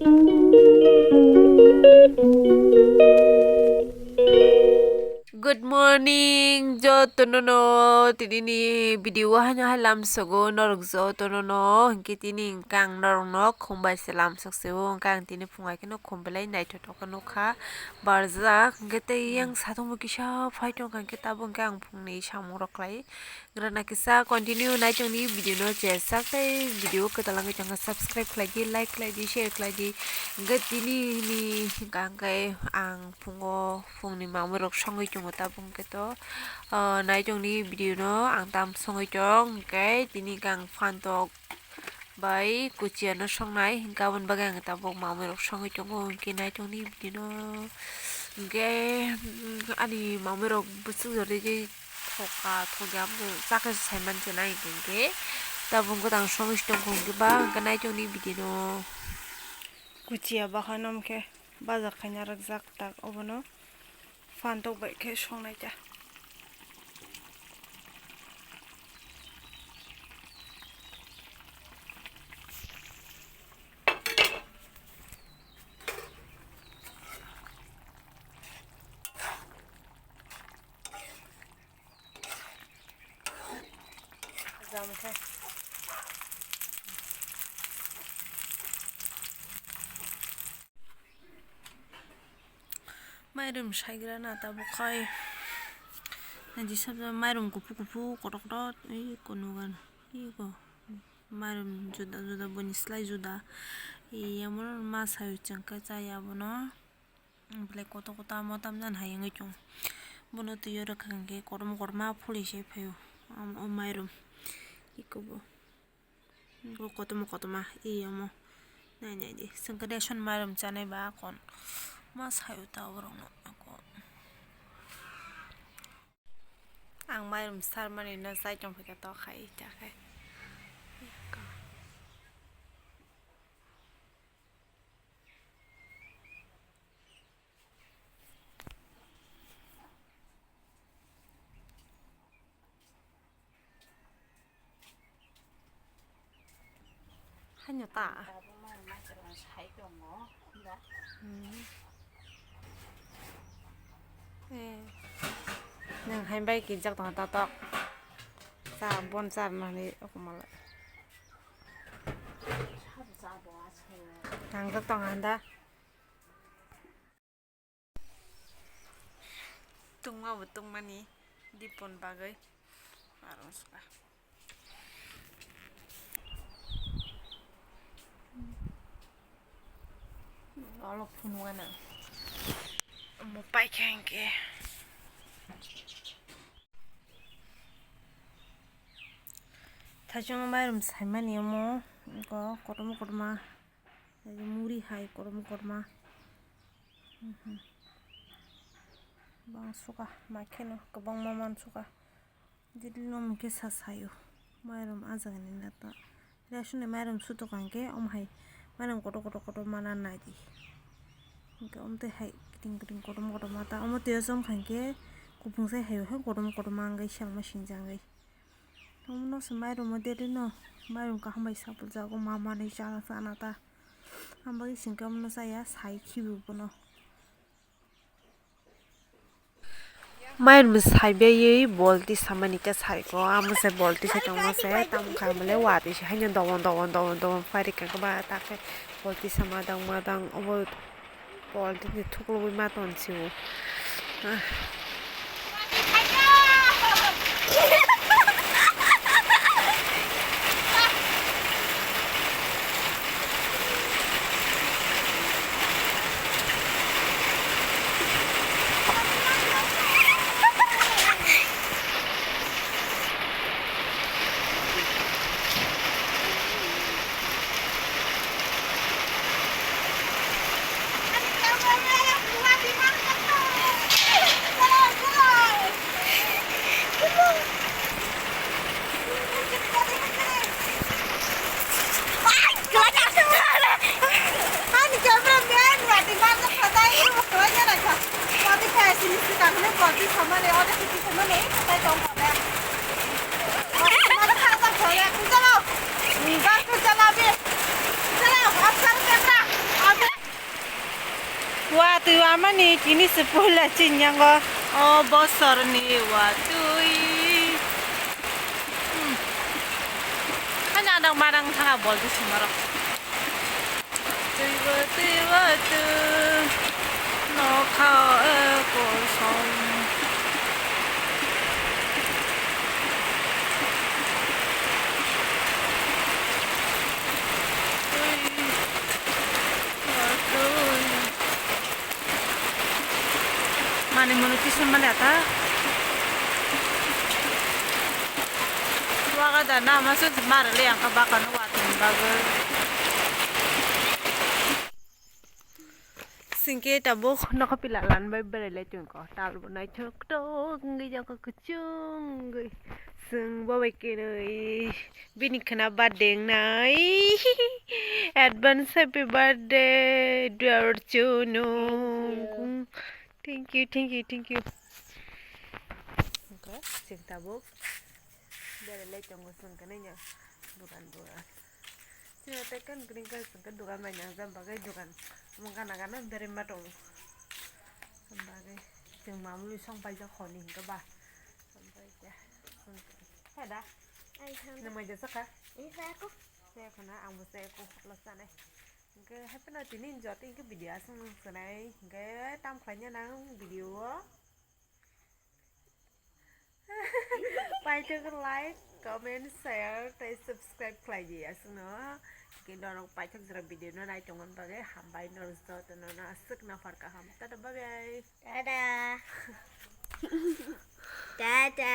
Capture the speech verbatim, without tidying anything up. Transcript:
Good morning, jotono no. Tini ni video o haino hai lamsogo norok jotono no. Hinkhe tini hinkhe ang norok no khumbai se lamsok se o. Hinkhe ang tini phungai kheno khum belai naithotok khe nukha. Barjak hinkhe tei yang satung bo kisa phai tongkha hinkhe tabuk hinkhe ang phungni samung rok khlai. Rana kisa continue nai tongni video no chejak tei video kwtal wngwi tongkha, subscribe khlai di, like khlai di, share khlai di. Hinkhe tini ni hinkha hinkhe ang phungo phungni mamwi rok songwi tongo tabuk hinkhe to, ah, nai tongni video no ang tam songwi tong hinkhe tini hinkhe ang phantok bai kuchiano songnai, hinkhe aboni bagwi ang tabuk mamwi rok songwi tongo, hinkhe nai tongni video no. Hinkhe, mm, ani mamwi rok bwswk jordi je thoka thogi amo chakhe saiman se nai hinkhe, tabuk hinkhe ang songwi tongkha hinkhe ba hinkhe nai tongni video no. Kuchia bahan om khe baja khaina rwkjak tak obono. Phantok bai khe songnai ta. Mairum saigra na tabuk khai. Naidi sabjak mairum kuphur kuphur kotor kotor, ei kunugan, ei ko mairum juda juda boni slai juda. Ei amo ma sayo chwngkhe chaya bono. Belai kotor kotor amo tamjani hai wngwi chwng. Bono twi o rwkha hinkhe kotorma kotorma phuli se phaio. Amo o mairum ikobo. Bo kotorma kotorma e omo. Nai nai di. Chwng khe ration mairum chanai ba kon. Ma sayo ta borokno ako. Ang mairum sarmani no chai tong phaikha to khai ta khai. Haino ta. Hmm. Eh. Nwng hai bai kijak tong tatok. Cha bon cha nani okomala. Tangjak tong handa. Tungma bo tungmani dipon bagwi. Aro suka. Olo phunugana. Omo paikha hinkhe. Thaichungma mairum saimani omo. Oko kotorma kotorma. Muri hai kotorma kotorma. Mhm. Bang suka, ma kheno kwbangma man suka. Dili no mungke sa sayo. Mairum ajagani nata. Ration ni mairum sutuk angke, om hai mairum kotor kotor kotor mana nai di. Hingke om tei hai kiting kiting kotor kotor mata. Omo tei som khangke kupung sai hayo hai kotor kotor ma angke siang ma singjangwi. Omo no se mairum o deli no. Mairum kaham bai sapul jago ma manwi chana chana ta. Ang bagwi singke omo no chaya sai khibi bono. Mairum sai baiwi bolti samani khe sai ko, amo se bolti sai tongma se, tamo kha mole watwi se haino dobon dobon dobon dobon phairi kha ba ta khe bolti sama dang ma dang obo bolti ni thuklubui ma ton si o. Watwi wamani tini se puila chinyango. O bosorni watwi. Hmm. Hanya dang madang thanga bol di sumarok. Twi watwi watwi. Nokha o kosom. Mani munu kisun mani ata. Waga da na masu mara le angka baka no watu baga. Singke tabuk nokha pila lan bai berai lai tongko, tal bo naithok tok wngwi jangkha kuchung wngwi. Chwng bo bai kwnwi bini khwna birthday wngnai. Advance happy birthday, dear Chunu. Thank you, thank you, thank you. Wngkha chwng tabuk. Berai lai tongo chwng khe nini dukan dukan. Chini tei kan green colour chwng khe dukan bai nangjak bagwi dukan omo gana gana berwi ma tongo. Bagwi chwng mamui song paijak honi hinkhe ba. Hai da. Nwng mai jesa kha? Chaya khuna ang bo chaya kho lo chanai. Hinkhe hai phano tini joto hinkhe video aswk nung chanai hinkhe tam khlaina nang video o. Paithak like, comment, share tei subscribe khlai di aswkno. Hinkhe norok paithak jora video no nai tongmani bagwi hambai norok jotono no aswkno hor kaham. Tata bye bye. Tada. Tada.